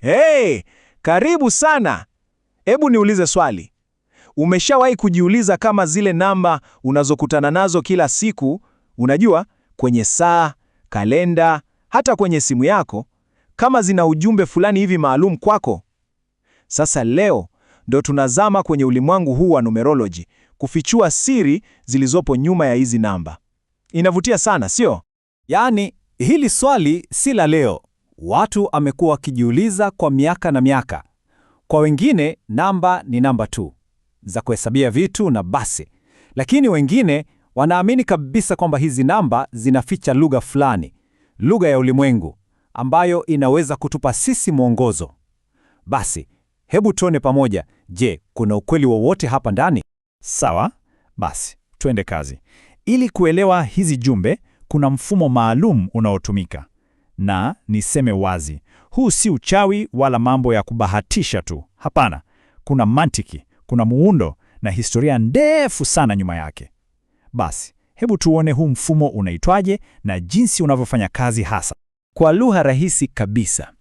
Hey, karibu sana. Hebu niulize swali. Umeshawahi kujiuliza kama zile namba unazokutana nazo kila siku, unajua, kwenye saa, kalenda, hata kwenye simu yako, kama zina ujumbe fulani hivi maalum kwako? Sasa leo ndo tunazama kwenye ulimwengu huu wa numerology, kufichua siri zilizopo nyuma ya hizi namba. Inavutia sana, sio? Yaani, hili swali si la leo. Watu amekuwa wakijiuliza kwa miaka na miaka. Kwa wengine namba ni namba tu za kuhesabia vitu na basi, lakini wengine wanaamini kabisa kwamba hizi namba zinaficha lugha fulani, lugha ya ulimwengu ambayo inaweza kutupa sisi mwongozo. Basi hebu tuone pamoja, je, kuna ukweli wowote hapa ndani? Sawa, basi twende kazi. Ili kuelewa hizi jumbe, kuna mfumo maalum unaotumika, na niseme wazi, huu si uchawi wala mambo ya kubahatisha tu. Hapana, kuna mantiki, kuna muundo na historia ndefu sana nyuma yake. Basi hebu tuone huu mfumo unaitwaje na jinsi unavyofanya kazi hasa. Kwa lugha rahisi kabisa,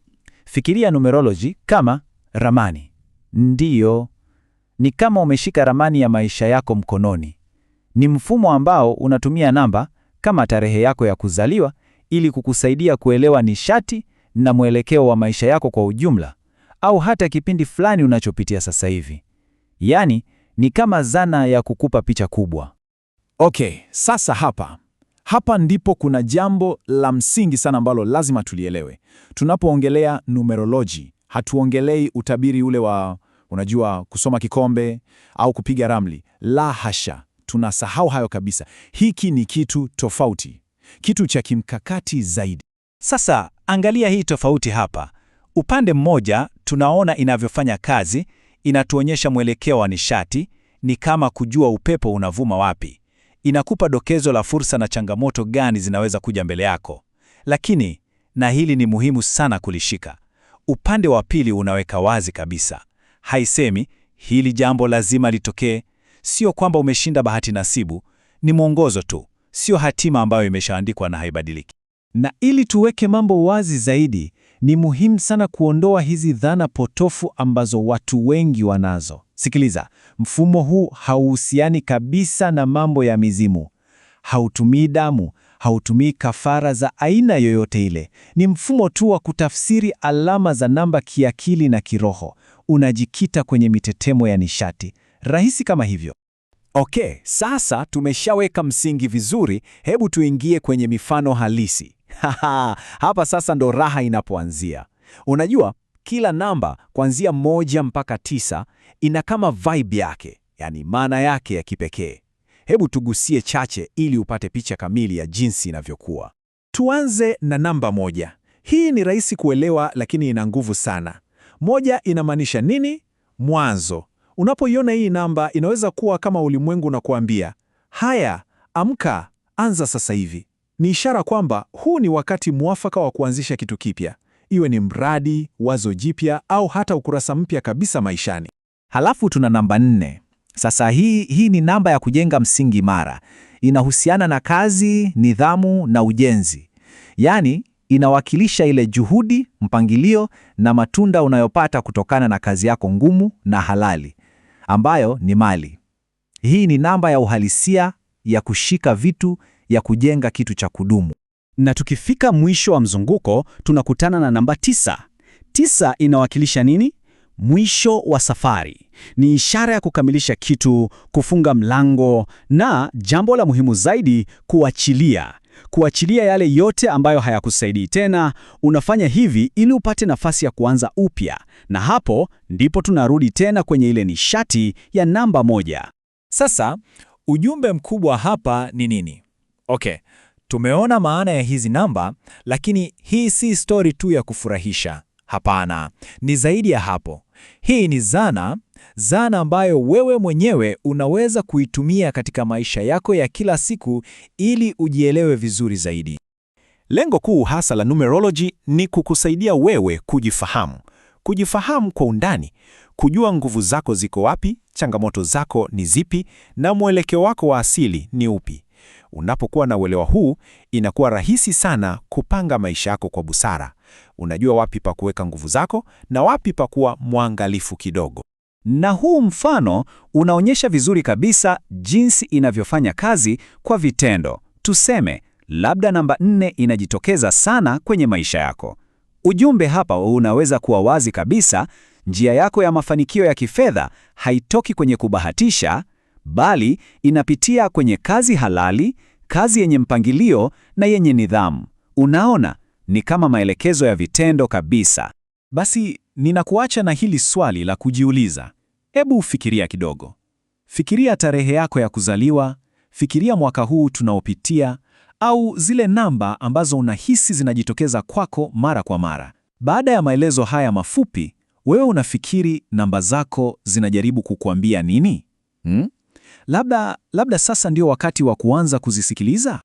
fikiria numerology kama ramani. Ndiyo, ni kama umeshika ramani ya maisha yako mkononi. Ni mfumo ambao unatumia namba kama tarehe yako ya kuzaliwa ili kukusaidia kuelewa nishati na mwelekeo wa maisha yako kwa ujumla, au hata kipindi fulani unachopitia sasa hivi. Yaani, ni kama zana ya kukupa picha kubwa. Okay, sasa hapa ndipo kuna jambo la msingi sana ambalo lazima tulielewe. Tunapoongelea numerology, hatuongelei utabiri ule wa, unajua, kusoma kikombe au kupiga ramli. La hasha, tunasahau hayo kabisa. Hiki ni kitu tofauti, kitu cha kimkakati zaidi. Sasa angalia hii tofauti hapa. Upande mmoja tunaona inavyofanya kazi, inatuonyesha mwelekeo wa nishati, ni kama kujua upepo unavuma wapi. Inakupa dokezo la fursa na changamoto gani zinaweza kuja mbele yako. Lakini, na hili ni muhimu sana kulishika, upande wa pili unaweka wazi kabisa. Haisemi hili jambo lazima litokee. Sio kwamba umeshinda bahati nasibu, ni mwongozo tu, sio hatima ambayo imeshaandikwa na haibadiliki. Na ili tuweke mambo wazi zaidi, ni muhimu sana kuondoa hizi dhana potofu ambazo watu wengi wanazo. Sikiliza, mfumo huu hauhusiani kabisa na mambo ya mizimu. Hautumii damu, hautumii kafara za aina yoyote ile. Ni mfumo tu wa kutafsiri alama za namba kiakili na kiroho. Unajikita kwenye mitetemo ya nishati. Rahisi kama hivyo. Okay, sasa tumeshaweka msingi vizuri, hebu tuingie kwenye mifano halisi. Hapa sasa ndo raha inapoanzia. Unajua, kila namba kuanzia 1 mpaka 9 ina kama vibe yake, yani maana yake ya kipekee. Hebu tugusie chache ili upate picha kamili ya jinsi inavyokuwa. Tuanze na namba 1. Hii ni rahisi kuelewa, lakini ina nguvu sana. 1 inamaanisha nini? Mwanzo. Unapoiona hii namba, inaweza kuwa kama ulimwengu unakuambia, haya, amka, anza sasa hivi. Ni ishara kwamba huu ni wakati mwafaka wa kuanzisha kitu kipya, iwe ni mradi, wazo jipya, au hata ukurasa mpya kabisa maishani. Halafu tuna namba 4. Sasa hii ni namba ya kujenga msingi imara. Inahusiana na kazi, nidhamu na ujenzi. Yaani, inawakilisha ile juhudi, mpangilio na matunda unayopata kutokana na kazi yako ngumu na halali, ambayo ni mali. Hii ni namba ya uhalisia, ya kushika vitu, ya kujenga kitu cha kudumu. Na tukifika mwisho wa mzunguko tunakutana na namba 9. 9 inawakilisha nini? Mwisho wa safari. Ni ishara ya kukamilisha kitu, kufunga mlango na jambo la muhimu zaidi, kuachilia. Kuachilia yale yote ambayo hayakusaidii tena. Unafanya hivi ili upate nafasi ya kuanza upya, na hapo ndipo tunarudi tena kwenye ile nishati ya namba 1. Sasa ujumbe mkubwa hapa ni nini? Okay, tumeona maana ya hizi namba, lakini hii si stori tu ya kufurahisha. Hapana, ni zaidi ya hapo. Hii ni zana, zana ambayo wewe mwenyewe unaweza kuitumia katika maisha yako ya kila siku ili ujielewe vizuri zaidi. Lengo kuu hasa la numerology ni kukusaidia wewe kujifahamu, kujifahamu kwa undani, kujua nguvu zako ziko wapi, changamoto zako ni zipi, na mwelekeo wako wa asili ni upi. Unapokuwa na uelewa huu, inakuwa rahisi sana kupanga maisha yako kwa busara. Unajua wapi pa kuweka nguvu zako na wapi pa kuwa mwangalifu kidogo. Na huu mfano unaonyesha vizuri kabisa jinsi inavyofanya kazi kwa vitendo. Tuseme labda namba 4 inajitokeza sana kwenye maisha yako. Ujumbe hapa unaweza kuwa wazi kabisa: njia yako ya mafanikio ya kifedha haitoki kwenye kubahatisha, bali inapitia kwenye kazi halali, kazi yenye mpangilio na yenye nidhamu. Unaona, ni kama maelekezo ya vitendo kabisa. Basi ninakuacha na hili swali la kujiuliza. Hebu fikiria kidogo. Fikiria tarehe yako ya kuzaliwa, fikiria mwaka huu tunaopitia, au zile namba ambazo unahisi zinajitokeza kwako mara kwa mara. Baada ya maelezo haya mafupi, wewe unafikiri namba zako zinajaribu kukuambia nini? Labda sasa ndio wakati wa kuanza kuzisikiliza?